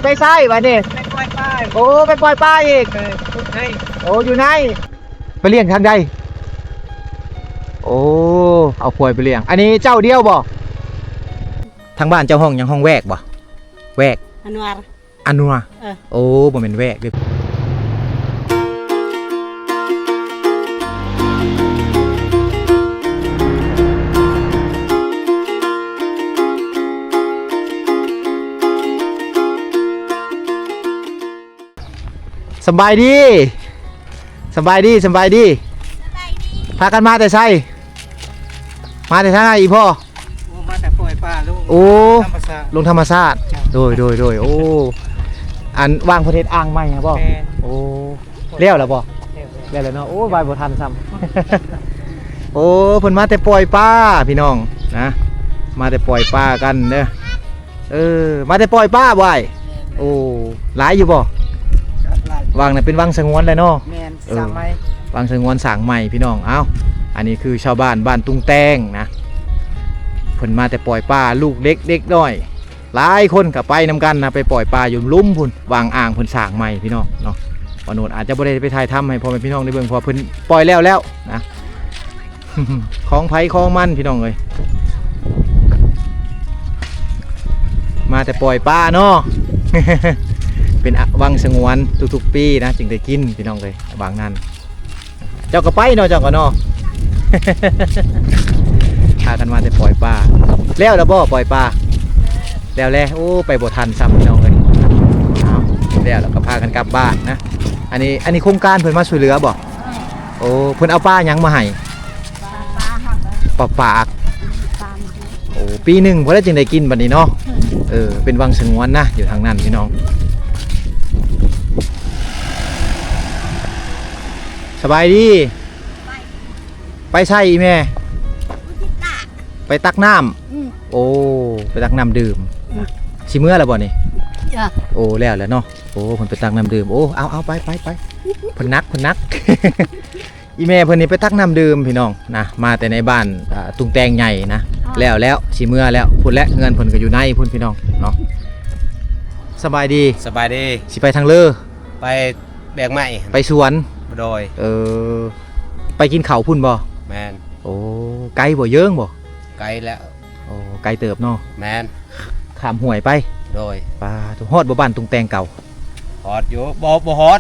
ໄປໃສບາດນີ້? ໄປປ່ອຍປາ. ໂອ້ ໄປປ່ອຍປາອີກ. ເອີ ຢູ່ໃນ. ໂອ້ ຢູ່ໃນ. ໄປລ້ຽງທາງໃດ? ໂອ້ ເອົາຄວາຍໄປລ້ຽງ. ອັນນີ້ເຈົ້າດຽວບໍ່? ທາງບ້ານເຈົ້າຮ້ອງຫຍັງ? ຮ້ອງແວກບໍ່? ແວກ. ອານົວາ. ອານົວາ. ເອີ ໂອ້ ບໍ່ແມ່ນແວກເດີ້. ສະບາຍດີ ສະບາຍດີ ສະບາຍດີ. ພາກັນມາແຕ່ໃສ? ມາແຕ່ທາງໃດອີ່ພໍ່? ໂອ້ ມາແຕ່ປ່ອຍປາລົງ. ໂອ້ ທຳມະຊາດ. ລົງທຳມະຊາດ. ໂດຍ ໂດຍ ໂດຍ. ໂອ້ ອັນວ່າງເພິ່ນເຮັດອ່າງໃໝ່ຫັ້ນບໍ່? ແມ່ນ. ໂອ້ ແລ້ວລະບໍ່? ແລ້ວ ແລ້ວແລ້ວເນາະ. ໂອ້ ໄປບໍ່ທັນຊ້ຳ. ໂອ້ ເພິ່ນມາແຕ່ປ່ອຍປາພີ່ນ້ອງນະ ມາແຕ່ປ່ອຍປາກັນເດີ. ເອີ ມາແຕ່ປ່ອຍປາບໍ່ອ້າຍ? ໂອ້ ຫຼາຍຢູ່ບໍ່? ຫວັງນະ ເປັນວັງສະຫງວນແຫຼະເນາະ. ແມ່ນ. ເອີ ສ້າງໃໝ່ ວັງສະຫງວນສ້າງໃໝ່ພີ່ນ້ອງ. ເອົ້າ ອັນນີ້ຄືຊາວບ້ານບ້ານຕຸງແຕງນະ ເພິ່ນມາແຕ່ປ່ອຍປາ ລູກເດັກເດັກນ້ອຍ ຫຼາຍຄົນກໍໄປນຳກັນນະ ໄປປ່ອຍປາຢູ່ລຸ່ມພຸ້ນ ວາງອ່າງເພິ່ນສ້າງໃໝ່ພີ່ນ້ອງເນາະ. ບ່າວໂນດອາດຈະບໍ່ໄດ້ໄປຖ່າຍທຳໃຫ້ພໍ່ແມ່ພີ່ນ້ອງໄດ້ເບິ່ງ ເພາະວ່າເພິ່ນປ່ອຍແລ້ວແລ້ວນະ. ຂອງໃຜຂອງມັນພີ່ນ້ອງເອີຍ ມາແຕ່ປ່ອຍປາເນາະ. ເປັນ ອະ ວັງສະຫງວນທຸກໆປີນະ ຈຶ່ງໄດ້ກິນພີ່ນ້ອງເອີຍ ວາງນັ້ນ. ເຈົ້າກໍໄປເນາະ ເຈົ້າກໍເນາະ ພາກັນມາແຕ່ປ່ອຍປາ. ແລ້ວລະບໍ່ປ່ອຍປາ? ແລ້ວແຫຼະ. ໂອ້ ໄປບໍ່ທັນຊ້ຳພີ່ນ້ອງເອີຍ. ເອົາ ແລ້ວລະກໍພາກັນກັບບ້ານນະ. ອັນນີ້ ອັນນີ້ໂຄງການເພິ່ນມາຊ່ວຍເຫຼືອບໍ່? ໂອ້ ເພິ່ນເອົາປາຫຍັງມາໃຫ້? ປາ ປາປາກ. ໂອ້ ປີໜຶ່ງພໍແລ້ວຈຶ່ງໄດ້ກິນບັດນີ້ເນາະ. ເອີ ເປັນວັງສະຫງວນນະ ຢູ່ທາງນັ້ນພີ່ນ້ອງ. ສະບາຍດີ. ໄປໃສອີ່ແມ່? ໄປຕັກນ້ຳ. ອືມ ໂອ້ ໄປຕັກນ້ຳດື່ມ. ອືມ ຊິເມືອແລ້ວບໍ່ນີ້? ເອີ ໂອ້ ແລ້ວແຫຼະເນາະ. ໂອ້ ເພິ່ນໄປຕັກນ້ຳດື່ມ. ໂອ້ ເອົາ ເອົາ ໄປ ໄປ ໄປ. ເພິ່ນໜັກ ເພິ່ນໜັກ. ອີ່ແມ່ເພິ່ນນີ້ໄປຕັກນ້ຳດື່ມພີ່ນ້ອງນະ ມາແຕ່ໃນບ້ານ ອ່າ ຕຸງແຕງໃຫຍ່ນະ. ແລ້ວ ແລ້ວ ຊິເມືອແລ້ວ. ພຸ້ນແຫຼະ ເຮືອນເພິ່ນກໍຢູ່ໃນພຸ້ນພີ່ນ້ອງເນາະ. ສະບາຍດີ. ສະບາຍດີ. ຊິໄປທາງເລີ? ໄປແບກໄມ້. ໄປສວນ. ໂດຍ. ເອີ ໄປກິນເຂົ້າພຸ້ນບໍ່? ແມ່ນ. ໂອ້ ໄກບໍ່? ເຢິງບໍ່? ໄກແລ້ວ. ໂອ້ ໄກເຕີບເນາະ. ແມ່ນ. ຂ້າມຫ້ວຍໄປ. ໂດຍ. ປາດ ຮອດບໍ່ບ້ານຕຸງແຕງເກົ່າ? ຮອດຢູ່. ບໍ່ ບໍ່ຮອດ.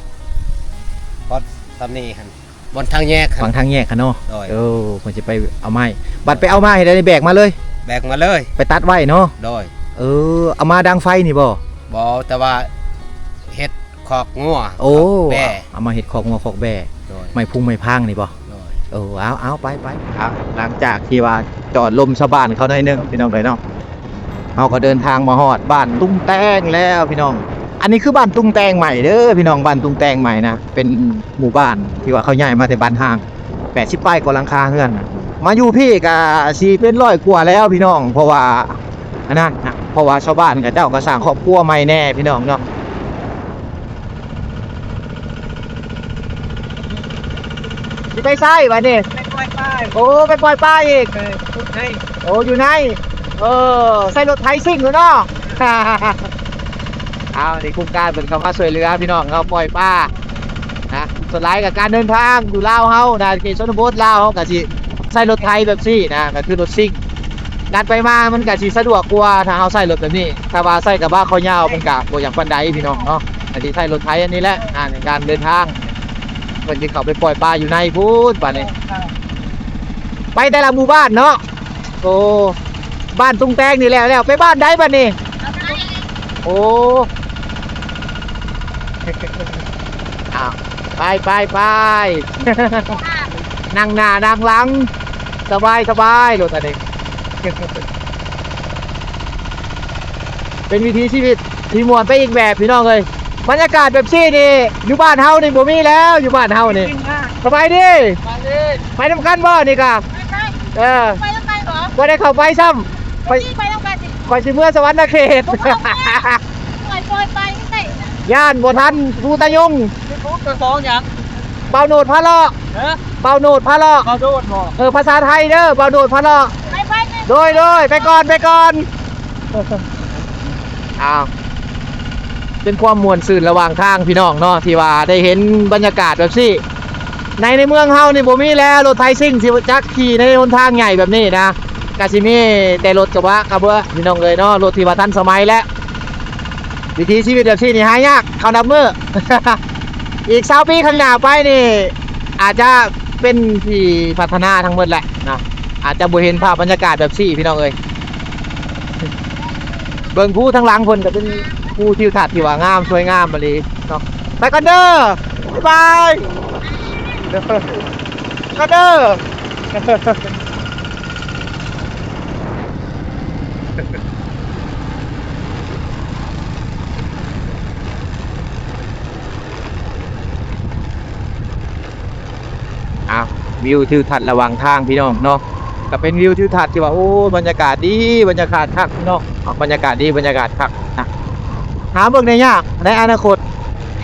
ຮອດສ່ຳນີ້ຫັ້ນ ບ່ອນທາງແຍກຫັ້ນ. ຝັ່ງທາງແຍກຫັ້ນເນາະ. ໂດຍ. ເອີ ເພິ່ນຊິໄປເອົາໄມ້. ບັດໄປເອົາມາເຮັດໃດ? ແບກມາເລີຍ. ແບກມາເລີຍ. ໄປຕັດໄວ້ເນາະ. ໂດຍ. ເອີ ເອົາມາດັງໄຟນີ້ບໍ່? ບໍ່ ແຕ່ວ່າເຮັດ ຄອກງົວ. ໂອ້ ຄອກແບ້. ເອົາມາເຮັດຄອກງົວຄອກແບ້. ໂດຍ. ໄມ້ພຸງໄມ້ພາງນີ້ບໍ່? ໂດຍ. ເອີ ເອົາ ເອົາ ໄປ ໄປ. ເອົາ ຫຼັງຈາກທີ່ວ່າຈອດລົມຊາວບ້ານເຂົາໜ້ອຍໜຶ່ງ ພີ່ນ້ອງເອີຍເນາະ, ເຮົາກໍເດີນທາງມາຮອດບ້ານຕຸງແຕງແລ້ວພີ່ນ້ອງ. ອັນນີ້ຄືບ້ານຕຸງແຕງໃໝ່ເດີພີ່ນ້ອງ, ບ້ານຕຸງແຕງໃໝ່ນະ ເປັນໝູ່ບ້ານທີ່ວ່າເຂົາຍ້າຍມາແຕ່ບ້ານຮ້າງ ແປດສິບປາຍກວ່າຫຼັງຄາເຮືອນນະ. ມາຢູ່ພີ້ກະຊິເປັນຮ້ອຍກວ່າແລ້ວພີ່ນ້ອງ, ເພາະວ່າ ອັນນັ້ນນະ ເພາະວ່າຊາວບ້ານເຂົາເຈົ້າກໍສ້າງຄອບຄົວໃໝ່ແດ່ພີ່ນ້ອງເນາະ. ຊິໄປໃສບາດນີ້? ໄປປ່ອຍປາ. ໂອ້ ໄປປ່ອຍປາອີກ. ເອີ ຢູ່ໄທ. ໂອ້ ຢູ່ໃນ. ເອີ ໃຊ້ລົດໄຖຊິ່ງຢູ່ເນາະ. ເອົາ ນີ້ໂຄງການເພິ່ນເຂົ້າມາຊ່ວຍເຫຼືອພີ່ນ້ອງເຮົາປ່ອຍປານະ. ສ່ວນຫຼາຍກໍການເດີນທາງຢູ່ລາວເຮົານະ ເຂດຊົນນະບົດລາວເຮົາກໍຊິໃຊ້ລົດໄຖແບບຊີ້ນະ ກໍຄືລົດຊິ່ງ. ການໄປມາມັນກະຊິສະດວກກວ່າຖ້າເຮົາໃຊ້ລົດແບບນີ້, ຖ້າວ່າໃຊ້ກະບະຄອຍາວມັນກະບໍ່ຢາກປານໃດພີ່ນ້ອງເນາະ. ອັນນີ້ໃຊ້ລົດໄຖອັນນີ້ແຫຼະ ອ່າ ໃນການເດີນທາງ. ເພິ່ນຊິເຂົ້າໄປປ່ອຍປາຢູ່ໃນພຸ້ນບາດນີ້. ໄປແຕ່ລະໝູ່ບ້ານເນາະ. ໂອ້ ບ້ານຕຸງແຕງນີ້ແລ້ວ ແລ້ວໄປບ້ານໃດບາດນີ້? ໂອ້ ອ້າວ ໄປ ໄປ ໄປ ນັ່ງໜ້ານັ່ງຫຼັງ ສະບາຍ ສະບາຍໂລດອັນນີ້. ເປັນວິຖີຊີວິດທີ່ມ່ວນໄປອີກແບບພີ່ນ້ອງເອີຍ. ບັນຍາກາດແບບຊີ້ນີ້ຢູ່ບ້ານເຮົານີ້ບໍ່ມີແລ້ວ, ຢູ່ບ້ານເຮົານີ້. ສະບາຍດີ. ສະບາຍດີ. ໄປນຳກັນບໍ່ນີ້ກະ? ໄປ ໄປ. ເອີ ໄປນຳກັນບໍ່? ບໍ່ໄດ້ເຂົ້າໄປຊ້ຳ. ໄປ ໄປນຳກັນ. ຂ້ອຍຊິເມືອສະຫວັນນະເຂດ. ໂອ້ຍ ປ່ອຍ ປ່ອຍໄປໄດ້. ຢ້ານບໍ່ທັນຜູ້ຕາຍົງ. ມີຜູ້ກະສອງຫຍັງ? ບ່າວໂນດພາເລາະ. ຮະ? ບ່າວໂນດພາເລາະ. ບ່າວໂນດບໍ່? ເອີ ພາສາໄທເດີ ບ່າວໂນດພາເລາະ. ໄປ ໄປ ໄປ. ໂດຍ ໂດຍ ໄປກ່ອນ ໄປກ່ອນ. ອ້າວ ປັນຄວາມມ່ວນຊື່ນລະຫວ່າງທາງພີ່ນ້ອງເນາະ ທີ່ວ່າໄດ້ເຫັນບັນຍາກາດແບບຊີ້. ໃນ ໃນເມືອງເຮົານີ້ບໍ່ມີແລ້ວ ລົດໄຖຊິງຊິຈັກຂີ່ໃນຫົນທາງໃຫຍ່ແບບນີ້ນະ ກະຊິມີແຕ່ລົດກະບະກະເບືອພີ່ນ້ອງເອີຍເນາະ ລົດທີ່ວ່າທັນສະໄໝແລ້ວ. ວິຖີຊີວິດແບບຊີ້ນີ້ຫາຍາກ ເຂົ້ານັບມື້ ອີກຊາວປີຂ້າງໜ້າໄປນີ້ ອາດຈະເປັນທີ່ພັດທະນາທັງໝົດແຫຼະນະ ອາດຈະບໍ່ເຫັນພາບບັນຍາກາດແບບຊີ້ພີ່ນ້ອງເອີຍ. ເບິ່ງພູທາງຫຼັງເພິ່ນກະເປັນພູທິວທັດທີ່ວ່າງາມ ສວຍງາມອີ່ຫຼີເນາະ. ໄປກ່ອນເດີ ບາຍບາຍ ໄປກ່ອນເດີ. ອ້າວ ວິວທິວທັດລະຫວ່າງທາງພີ່ນ້ອງເນາະ ກະເປັນວິວທິວທັດທີ່ວ່າ ໂອ້ ບັນຍາກາດດີ ບັນຍາກາດຄັກເນາະ ບັນຍາກາດດີ ບັນຍາກາດຄັກນະ. ຫາເບິ່ງໄດ້ຍາກ ໃນອະນາຄົດ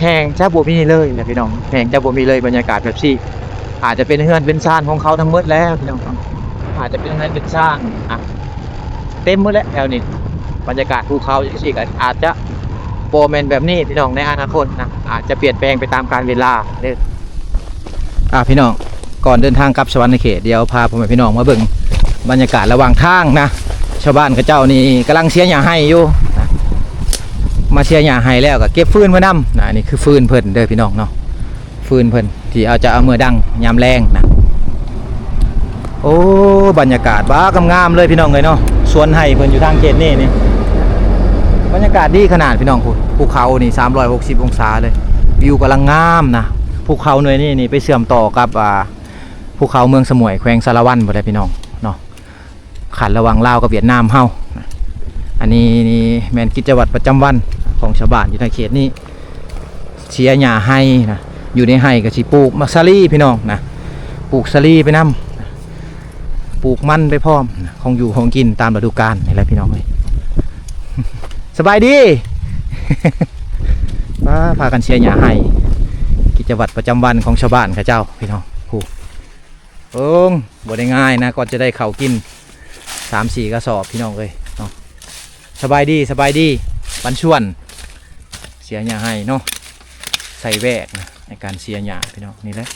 ແຮ່ງຈະບໍ່ມີເລີຍນະພີ່ນ້ອງ ແຮ່ງຈະບໍ່ມີເລີຍ ບັນຍາກາດແບບຊີ້. ອາດຈະເປັນເຮືອນເປັນຊານຂອງເຂົາທັງໝົດແລ້ວພີ່ນ້ອງ ອາດຈະເປັນເຮືອນເປັນຊານ ອະ ເຕັມໝົດແລ້ວແຖວນີ້. ບັນຍາກາດພູເຂົາຈັ່ງຊີ້ກະອາດຈະບໍ່ແມ່ນແບບນີ້ພີ່ນ້ອງ ໃນອະນາຄົດນະ ອາດຈະປ່ຽນແປງໄປຕາມການເວລາເດີ. ອ່າ ພີ່ນ້ອງ ກ່ອນເດີນທາງກັບສະຫວັນນະເຂດ ດຽວພາພໍ່ແມ່ພີ່ນ້ອງມາເບິ່ງບັນຍາກາດລະຫວ່າງທາງນະ. ຊາວບ້ານເຂົາເຈົ້ານີ້ກຳລັງເສຍຫຍ້າໄຮ່ຢູ່ນະ ມາເສຍຫຍ້າໄຮ່ແລ້ວກະເກັບຟືນມານຳນະ. ອັນນີ້ຄືຟືນເພິ່ນເດີພີ່ນ້ອງເນາະ ຟືນເພິ່ນ ທີ່ເອົາ ຈະເອົາເມືອດັງຍາມແລງນະ. ໂອ້ ບັນຍາກາດບາກງາມໆເລີຍພີ່ນ້ອງເອີຍເນາະ ສວນໄຮ່ເພິ່ນຢູ່ທາງເຂດນີ້ນີ້ ບັນຍາກາດດີຂະໜາດພີ່ນ້ອງ. ພູ ພູເຂົານີ້ສາມຮ້ອຍຫົກສິບອົງສາເລີຍ ວິວກຳລັງງາມນະ. ພູເຂົາໜ່ວຍນີ້ນີ້ໄປເຊື່ອມຕໍ່ກັບ ອ່າ ພູເຂົາເມືອງສະໝວຍ ແຂວງສາລະວັນພຸ້ນແຫຼະພີ່ນ້ອງເນາະ. ຂັ້ນລະຫວ່າງລາວກັບຫວຽດນາມເຮົາ. ອັນນີ້ນີ້ແມ່ນກິດຈະວັດປະຈຳວັນຂອງຊາວບ້ານຢູ່ໃນເຂດນີ້ ເສຍຫຍ້າໄຮ່ນະ. ຢູ່ໃນໄຮ່ກະຊິປູກໝາກສາລີພີ່ນ້ອງນະ ປູກສາລີໄປນຳ ປູກມັນໄປພ້ອມນະ ຂອງຢູ່ຂອງກິນຕາມລະດູການນີ້ແຫຼະພີ່ນ້ອງເອີຍ. ສະບາຍດີ ປ້າ ພາກັນເສຍຫຍ້າໄຮ່ ກິດຈະວັດປະຈຳວັນຂອງຊາວບ້ານເຂົາເຈົ້າພີ່ນ້ອງ. ໂອ້ ເອີງ ບໍ່ໄດ້ງ່າຍນະ ກ່ອນຈະໄດ້ເຂົ້າກິນສາມສີ່ກະສອບພີ່ນ້ອງເອີຍເນາະ. ສະບາຍດີ ສະບາຍດີ ບັນຊວນ ເສຍຫຍ້າໄຮ່ເນາະ ໃສ່ແວກນະ ໃນການເສຍຫຍ້າພີ່ນ້ອງ. ນີ້ແຫຼະ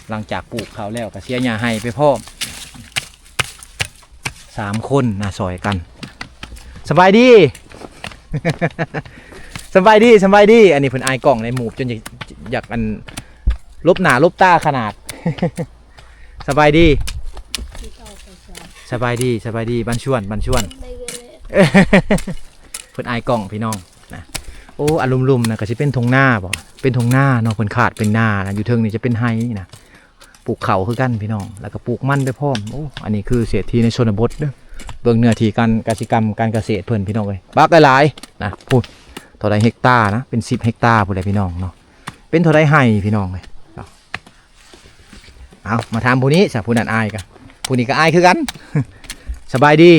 ຫຼັງຈາກປູກເຂົ້າແລ້ວກະເສຍຫຍ້າໄຮ່ໄປພ້ອມ ສາມຄົນນະ ຊ່ອຍກັນ. ສະບາຍດີ ສະບາຍດີ ສະບາຍດີ. ອັນນີ້ເພິ່ນອາຍກ້ອງເດ້ ໝູບຈົນຢາກ ຢາກອັນ ຫຼົບໜ້າຫຼົບຕາຂະໜາດ. ສະບາຍດີ ສະບາຍດີ ສະບາຍດີ ບັນຊວນ ບັນຊວນ. ເພິ່ນອາຍກ້ອງພີ່ນ້ອງນະ. ໂອ້ ອັນລຸ່ມໆນະກະຊິເປັນທົ່ງນາບໍ ເປັນທົ່ງນາເນາະ ເພິ່ນຄາດເປັນນານະ. ຢູ່ເທິງນີ້ຈະເປັນໄຮ່ນະ ປູກເຂົ້າຄືກັນພີ່ນ້ອງ ແລ້ວກະປູກມັນໄປພ້ອມ. ໂອ້ ອັນນີ້ຄືເສດຖີໃນຊົນນະບົດເດີ. ເບິ່ງເນື້ອທີ່ການກະສິກຳ ການກະເສດເພິ່ນພີ່ນ້ອງເອີຍ ບັກຫຼາຍໆນະ. ພຸ້ນ ເທົ່າໃດເຮັກຕານະ ເປັນສິບເຮັກຕາພຸ້ນແຫຼະພີ່ນ້ອງເນາະ. ເປັນເທົ່າໃດໄຮ່ພີ່ນ້ອງເອີຍເນາະ. ເອົາ ມາຖາມຜູ້ນີ້ຊະ ຜູ້ນັ້ນອາຍກະ ຜູ້ນີ້ກະອາຍຄືກັນ. ສະບາຍດີ.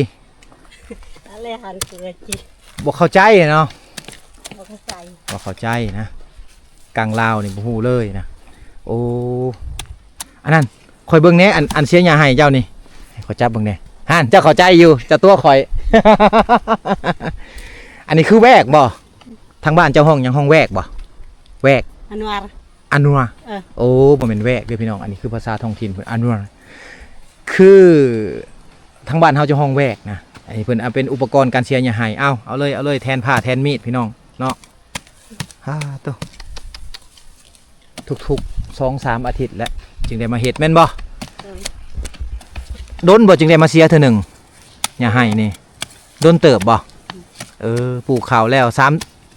ອັນແລະຫັນເກີດຈິ ບໍ່ເຂົ້າໃຈເນາະ ບໍ່ເຂົ້າໃຈ ບໍ່ເຂົ້າໃຈນະ ກາງລາວນີ້ບໍ່ຮູ້ເລີຍນະ. ໂອ້ ອັນນັ້ນ ຂ້ອຍເບິ່ງແດ່ ອັນ ອັນເສຍຫຍ້າໄຮ່ເຈົ້ານີ້ ໃຫ້ຂ້ອຍຈັບເບິ່ງແດ່. ຫັ້ນ ເຈົ້າເຂົ້າໃຈຢູ່ ເຈົ້າຕົວະຂ້ອຍ. ອັນນີ້ຄືແວກບໍ່? ທາງບ້ານເຈົ້າຮ້ອງຫຍັງ? ຮ້ອງແວກບໍ່? ແວກ ອານົວ ອານົວ ເອີ ໂອ້ ບໍ່ແມ່ນແວກເດີພີ່ນ້ອງ ອັນນີ້ຄືພາສາທ້ອງຖິ່ນເພິ່ນ ອານົວ ຄືທາງບ້ານເຮົາຈະຮ້ອງແວກນະ. ອັນນີ້ເພິ່ນເອົາເປັນອຸປະກອນການເສຍຫຍ້າໄຮ່. ເອົາ ເອົາເລີຍ ເອົາເລີຍ ແທນຜ້າແທນມີດພີ່ນ້ອງເນາະ. ຮາໂຕ ທຸກໆສອງສາມອາທິດແຫຼະ ຈຶ່ງໄດ້ມາເຮັດແມ່ນບໍ່? ໂດຍ ດົນບໍ່ຈຶ່ງໄດ້ມາເສຍເທື່ອໜຶ່ງ ຫຍ້າໄຮ່ນີ້? ດົນເຕີບບໍ່? ເອີ ປູກເຂົ້າແລ້ວ ສາມ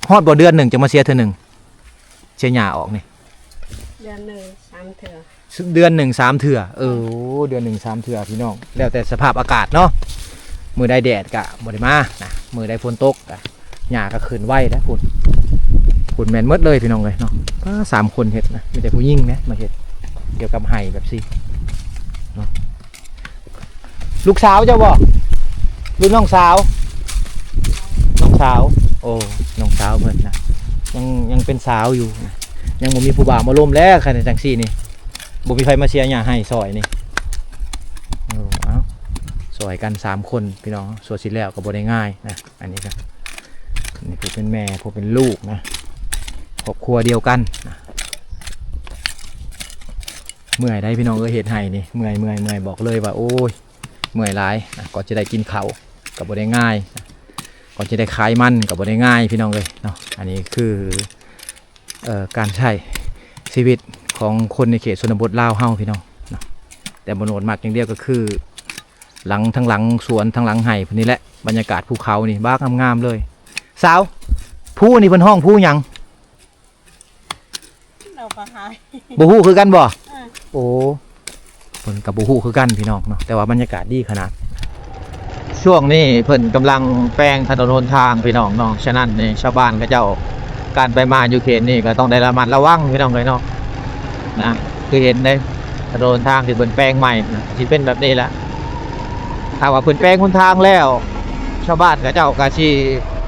ຮອດບໍ່ເດືອນໜຶ່ງຈຶ່ງມາເສຍເທື່ອໜຶ່ງ? ເສຍຫຍ້າອອກນີ້ ເດືອນໜຶ່ງສາມເທື່ອ ເດືອນໜຶ່ງສາມເທື່ອ. ເອີ ເດືອນໜຶ່ງສາມເທື່ອພີ່ນ້ອງ ແລ້ວແຕ່ສະພາບອາກາດເນາະ. ມື້ໃດແດດກະບໍ່ໄດ້ມານະ ມື້ໃດຝົນຕົກກະຫຍ້າກະຂຶ້ນໄວແລ້ວພຸ້ນ ພຸ້ນແມ່ນໝົດເລີຍພີ່ນ້ອງເອີຍເນາະ. ປ້າ ສາມຄົນເຮັດນະ ມີແຕ່ຜູ້ຍິງເດ້ມາເຮັດ ກ່ຽວກັບໄຮ່ແບບຊີ້ເນາະ. ລູກສາວເຈົ້າບໍ່ ຫຼືນ້ອງສາວ? ນ້ອງສາວ ໂອ້ ນ້ອງສາວເພິ່ນນະ ຍັງ ຍັງເປັນສາວຢູ່ນະ ຍັງບໍ່ມີຜູ້ບ່າວມາລົມແລ້ວ ຄັນຈັ່ງຊີ້ນີ້ ບໍ່ມີໃຜມາເສຍຫຍ້າໄຮ່ຊ່ອຍນີ້. ໂອ້ ເອົາ ຊ່ອຍກັນສາມຄົນພີ່ນ້ອງ ຊົ່ວຊິແລ້ວກະບໍ່ໄດ້ງ່າຍນະ. ອັນນີ້ກະ ນີ້ຜູ້ເປັນແມ່ ຜູ້ເປັນລູກນະ ຄອບຄົວດຽວກັນນະ. ເມື່ອຍໄດ໋ພີ່ນ້ອງເອີຍ ເຮັດໄຮ່ນີ້ ເມື່ອຍ ເມື່ອຍ ເມື່ອຍ ບອກເລີຍວ່າ ໂອ້ຍ ເມື່ອຍຫຼາຍນະ. ກວ່າຈະໄດ້ກິນເຂົ້າກໍບໍ່ໄດ້ງ່າຍນະ ກວ່າຈະໄດ້ຂາຍມັນກໍບໍ່ໄດ້ງ່າຍພີ່ນ້ອງເອີຍເນາະ. ອັນນີ້ຄື ເອີ ການໃຊ້ຊີວິດຂອງຄົນໃນເຂດຊົນນະບົດລາວເຮົາພີ່ນ້ອງເນາະ. ແຕ່ບໍ່ໂນດມັກຢ່າງດຽວກໍຄື ຫຼັງ ທາງຫຼັງສວນ ທາງຫຼັງໄຮ່ພຸ້ນນີ້ແຫຼະ ບັນຍາກາດພູເຂົານີ້ ບັກງາມໆເລີຍ. ສາວ ພູນີ້ເພິ່ນຮ້ອງພູຫຍັງ? ເຮົາກໍຫາ ບໍ່ຮູ້ຄືກັນບໍ່? ເອີ ໂອ້ ເພິ່ນກໍບໍ່ຮູ້ຄືກັນພີ່ນ້ອງເນາະ ແຕ່ວ່າບັນຍາກາດດີຂະໜາດ. ຊ່ວງນີ້ເພິ່ນກຳລັງແປງຖະໜົນຫົນທາງພີ່ນ້ອງເນາະ ສະນັ້ນນີ້ຊາວບ້ານເຂົາເຈົ້າ ການໄປມາຢູ່ເຂດນີ້ກໍຕ້ອງໄດ້ລະມັດລະວັງພີ່ນ້ອງເອີຍເນາະ ນະ. ຄືເຫັນເດ້ ຖະໜົນຫົນທາງທີ່ເພິ່ນແປງໃໝ່ນະ ຊິເປັນແບບນີ້ແຫຼະ. ຖ້າວ່າເພິ່ນແປງຫົນທາງແລ້ວ ຊາວບ້ານເຂົາເຈົ້າກໍຊິ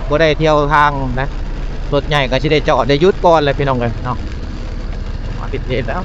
ບໍ່ໄດ້ທ່ຽວທາງນະ ລົດໃຫຍ່ກໍຊິໄດ້ຈອດໄດ້ຢຸດກ່ອນແຫຼະພີ່ນ້ອງເອີຍເນາະ. ມາຜິດເຂດແລ້ວ.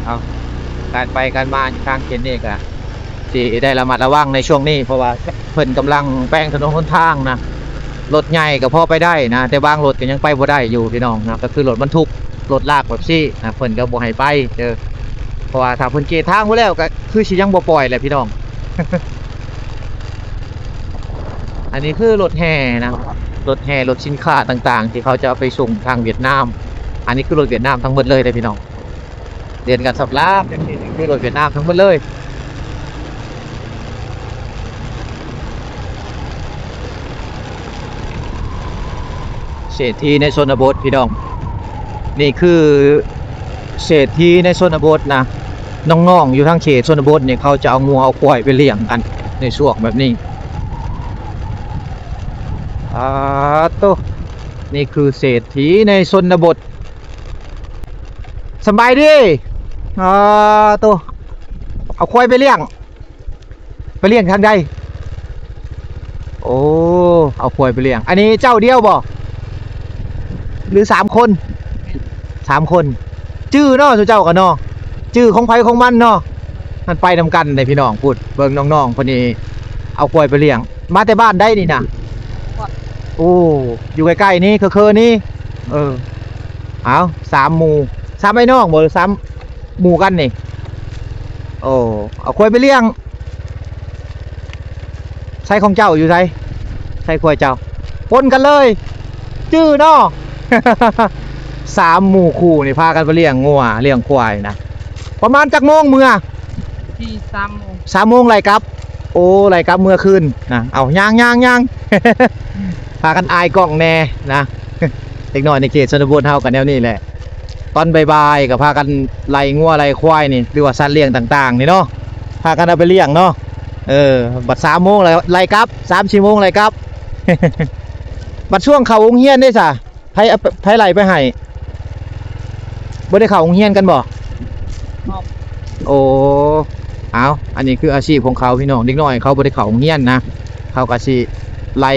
ເອົາ ການໄປການມາຢູ່ທາງເຂດນີ້ກະ ຊິໄດ້ລະມັດລະວັງໃນຊ່ວງນີ້ ເພາະວ່າເພິ່ນກຳລັງແປງຖະໜົນຫົນທາງນະ. ລົດໃຫຍ່ກໍພໍໄປໄດ້ນະ ແຕ່ບາງລົດກໍຍັງໄປບໍ່ໄດ້ຢູ່ພີ່ນ້ອງນະ ກໍຄືລົດບັນທຸກ ລົດລາກແບບຊີ້ນະ ເພິ່ນກໍບໍ່ໃຫ້ໄປເດີ ເພາະວ່າຖ້າເພິ່ນເກະທາງໄວ້ແລ້ວ ກໍຄືຊິຍັງບໍ່ປ່ອຍແຫຼະພີ່ນ້ອງ. ອັນນີ້ຄືລົດແຫ່ນະ ລົດແຫ່ ລົດສິນຄ້າຕ່າງໆ ທີ່ເຂົາຈະເອົາໄປສົ່ງທາງຫວຽດນາມ. ອັນນີ້ຄືລົດຫວຽດນາມທັງໝົດເລີຍເດ້ພີ່ນ້ອງ. ລຽນກັນສຳລັບ ຈັ່ງຊີ້ນີ້ຄືລົດຫວຽດນາມທັງໝົດເລີຍ. ເສດຖີໃນຊົນນະບົດພີ່ນ້ອງ ນີ້ຄືເສດຖີໃນຊົນນະບົດນະ. ນ້ອງໆຢູ່ທາງເຂດຊົນນະບົດນີ້ ເຂົາຈະເອົາງົວເອົາຄວາຍໄປລ້ຽງກັນໃນຊ່ວງແບບນີ້. ອາໂຕ ນີ້ຄືເສດຖີໃນຊົນນະບົດ. ສະບາຍດີ. ອາໂຕ ເອົາຄວາຍໄປລ້ຽງ ໄປລ້ຽງທາງໃດ? ໂອ້ ເອົາຄວາຍໄປລ້ຽງ. ອັນນີ້ເຈົ້າດຽວບໍ່ ຫຼືສາມຄົນ? ສາມຄົນ. ຈື່ເນາະ ເຈົ້າກໍເນາະ ຈື່ຂອງໃຜຂອງມັນເນາະ. ມັນໄປນຳກັນເດ້ພີ່ນ້ອງ. ພຸ້ນ ເບິ່ງນ້ອງໆເພິ່ນນີ້ ເອົາຄວາຍໄປລ້ຽງ. ມາແຕ່ບ້ານໃດນີ້ນະ? ໂອ້ ຢູ່ໃກ້ໆນີ້ ເຄີໆນີ້. ເອີ ເອົາ ສາມໝູ່ ສາມອ້າຍນ້ອງບໍ່ ຫຼືສາມໝູ່ກັນນີ້? ໂອ້ ເອົາຄວາຍໄປລ້ຽງ. ໃຊ້ຂອງເຈົ້າຢູ່ໃສ? ໃຊ້ຄວາຍເຈົ້າ ປົນກັນເລີຍ ຈື່ເນາະ. ສາມໝູ່ຄູ່ນີ້ພາກັນໄປລ້ຽງງົວລ້ຽງຄວາຍນະ. ປະມານຈັກໂມງເມືອ? ທີ່ສາມໂມງ ສາມໂມງໄລ່ກັບ. ໂອ້ ໄລ່ກັບເມືອຄືນນະ. ເອົາ ຍ່າງໆໆ ພາກັນອາຍກ້ອງແດ່ນະ. ເດັກນ້ອຍໃນເຂດຊົນນະບົດເຮົາກໍແນວນີ້ແຫຼະ. ຕອນບ່າຍໆກໍພາກັນໄລ່ງົວໄລ່ຄວາຍນີ້ ຫຼືວ່າສັດລ້ຽງຕ່າງໆນີ້ເນາະ ພາກັນເອົາໄປລ້ຽງເນາະ. ເອີ ບັດສາມໂມງແລ້ວໄລ່ກັບ ສາມສີ່ໂມງໄລ່ກັບ. ບັດຊ່ວງເຂົ້າໂຮງຮຽນເດ້ຊະ ໃຜ ໃຜໄລ່ໄປໃຫ້? ບໍ່ໄດ້ເຂົ້າໂຮງຮຽນກັນບໍ່? ໂອ້ ເອົາ ອັນນີ້ຄືອາຊີບຂອງເຂົາພີ່ນ້ອງ. ເດັກນ້ອຍເຂົາບໍ່ໄດ້ເຂົ້າໂຮງຮຽນນະ ເຂົາກໍຊິໄລ່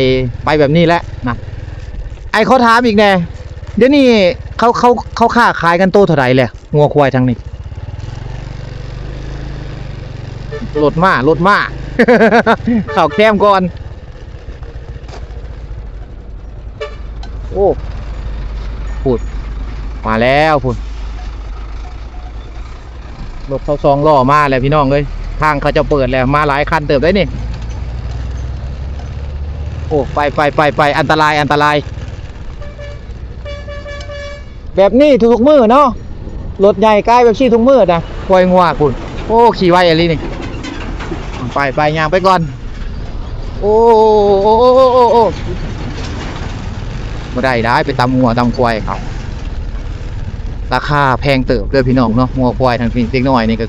ໄປແບບນີ້ແຫຼະນະ. ອ້າຍ ຂໍຖາມອີກແດ່ ດຽວນີ້ເຂົາ ເຂົາ ເຂົາຄ້າຂາຍກັນໂຕເທົ່າໃດແຫຼະ ງົວຄວາຍທາງນີ້? ລົດມາ ລົດມາ ເຂົ້າແຄມກ່ອນ. ໂອ້ ພຸ້ນ ມາແລ້ວພຸ້ນ ລົດຊາວສອງລໍ້ມາແລ້ວພີ່ນ້ອງເອີຍ. ທາງເຂົາເຈົ້າເປີດແລ້ວ ມາຫຼາຍຄັນເຕີບເດ້ນີ້. ໂອ້ ໄປ ໄປ ໄປ ໄປ ອັນຕະລາຍ ອັນຕະລາຍ. ແບບນີ້ທຸກໆມື້ເນາະ ລົດໃຫຍ່ກາຍແບບຊີ້ທຸກມື້ນະ. ປ່ອຍງົວພຸ້ນ ໂອ້ ຂີ່ໄວອີ່ຫຼີນີ້. ໄປ ໄປ ຍ່າງໄປກ່ອນ. ໂອ້ ໂອ້ ບໍ່ໄດ້ດາຍ ໄປຕຳງົວຕຳຄວາຍເຂົາ. ລາຄາແພງເຕີບເດີພີ່ນ້ອງເນາະ. ງົວຄວາຍທາງນີ້ ເດັກນ້ອຍນີ້ກໍ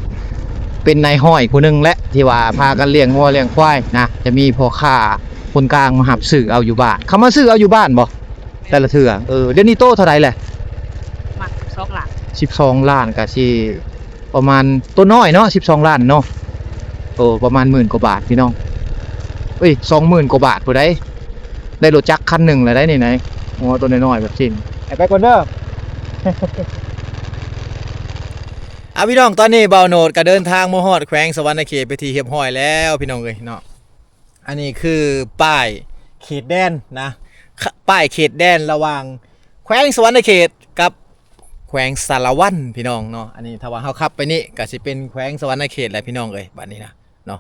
ເປັນນາຍຮ້ອຍຜູ້ໜຶ່ງແຫຼະ ທີ່ວ່າພາກັນລ້ຽງງົວລ້ຽງຄວາຍນະ. ຈະມີພໍ່ຄ້າຄົນກາງມາຮັບຊື້ເອົາຢູ່ບ້ານ. ເຂົາມາຊື້ເອົາຢູ່ບ້ານບໍ່ ແຕ່ລະເທື່ອ? ເອີ ດຽວນີ້ໂຕເທົ່າໃດແຫຼະ? ປະມານສິບສອງລ້ານ ສິບສອງລ້ານ ກໍຊິປະມານ ໂຕນ້ອຍເນາະ ສິບສອງລ້ານເນາະ. ໂອ້ ປະມານໝື່ນກວ່າບາດພີ່ນ້ອງ. ເອີຍ ສອງໝື່ນກວ່າບາດພຸ້ນໃດ໋. ໄດ້ລົດຈັກຄັນໜຶ່ງແລ້ວໄດ໋ນີ້ນະ. ໂອ້ ໂຕນ້ອຍໆແບບຊີ້ ໃຫ້ໄປກ່ອນເດີ. ເອົາ ພີ່ນ້ອງ ຕອນນີ້ບ່າວໂນດກໍເດີນທາງມາຮອດແຂວງສະຫວັນນະເຂດເປັນທີ່ຮຽບຮ້ອຍແລ້ວ ພີ່ນ້ອງເອີຍເນາະ. ອັນນີ້ຄືປ້າຍເຂດແດນນະ ຂະ ປ້າຍເຂດແດນລະຫວ່າງແຂວງສະຫວັນນະເຂດກັບແຂວງສາລະວັນ ພີ່ນ້ອງເນາະ. ອັນນີ້ຖ້າວ່າເຮົາຂັບໄປນີ້ກໍຊິເປັນແຂວງສະຫວັນນະເຂດແຫຼະ ພີ່ນ້ອງເອີຍ ບາດນີ້ນະເນາະ.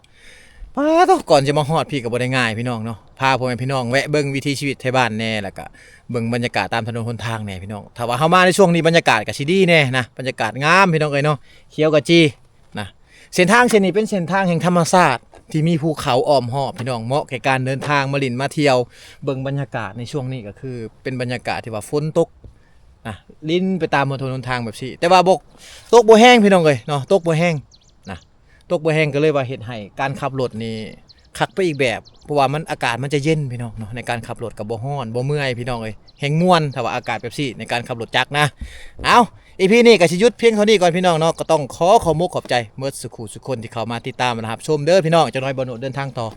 ປາດໂທ້ ກ່ອນຈະມາຮອດພີ້ກໍບໍ່ໄດ້ງ່າຍ ພີ່ນ້ອງເນາະ. ພາພໍ່ແມ່ພີ່ນ້ອງແວະເບິ່ງວິຖີຊີວິດໄທບ້ານແດ່ ແລ້ວກະເບິ່ງບັນຍາກາດຕາມຖະໜົນຫົນທາງແດ່ ພີ່ນ້ອງ. ຖ້າວ່າເຮົາມາໃນຊ່ວງນີ້ ບັນຍາກາດກໍຊິດີແດ່ນະ ບັນຍາກາດງາມ ພີ່ນ້ອງເອີຍເນາະ ຂຽວຂະຈີ ນະ. ເສັ້ນທາງເສັ້ນນີ້ເປັນເສັ້ນທາງແຫ່ງທຳມະຊາດທີ່ມີພູເຂົາອ້ອມຮອບ ພີ່ນ້ອງ, ເໝາະແກ່ການເດີນທາງມາຫຼິ້ນມາທ່ຽວ ເບິ່ງບັນຍາກາດໃນຊ່ວງນີ້ກໍຄືເປັນບັນຍາກາດທີ່ວ່າຝົນຕົກນະ ລິນໄປຕາມຫົນ ຫົນທາງແບບຊີ້ ແຕ່ວ່າບໍ່ ຕົກບໍ່ແຮງ ພີ່ນ້ອງເອີຍເນາະ, ຕົກບໍ່ແຮງນະ, ຕົກບໍ່ແຮງກໍເລີຍວ່າເຮັດໃຫ້ການຂັບລົດນີ້ຄັກໄປອີກແບບ ເພາະວ່າມັນ ອາກາດມັນຈະເຢັນ ພີ່ນ້ອງເນາະ, ໃນການຂັບລົດກໍບໍ່ຮ້ອນບໍ່ເມື່ອຍ ພີ່ນ້ອງເອີຍ. ແຮ່ງມ່ວນ ຖ້າວ່າອາກາດແບບຊີ້ໃນການຂັບລົດຈັກນະ. ເອົ້າ ອີພີນີ້ກໍຊິຢຸດພຽງເທົ່ານີ້ກ່ອນ ພີ່ນ້ອງເນາະ. ກໍຕ້ອງຂໍຂອບອົກຂອບໃຈໝົດສູ່ຄູ່ສູ່ຄົນທີ່ເຂົ້າມາຕິດຕາມ ແລະ ຮັບຊົມເດີ ພີ່ນ້ອງ. ຈັກໜ້ອຍບ່າວໂນດເດີນທາງຕໍ່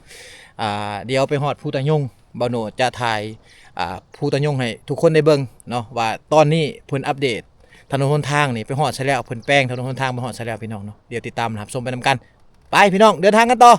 ອ່າ ດຽວໄປຮອດພູຕາຍົງ ບ່າວໂນດຈະຖ່າຍ ອ່າ ພູຕາຍົງໃຫ້ທຸກຄົນໄດ້ເບິ່ງເນາະ ວ່າຕອນນີ້ເພິ່ນອັບເດດຖະໜົນຫົນທາງນີ້ໄປຮອດໃສແລ້ວ, ເພິ່ນແປງຖະໜົນຫົນທາງໄປຮອດໃສແລ້ວ ພີ່ນ້ອງເນາະ. ດຽວຕິດຕາມຮັບຊົມໄປນຳກັນ. ໄປ ພີ່ນ້ອງ ເດີນທາງກັນຕໍ່.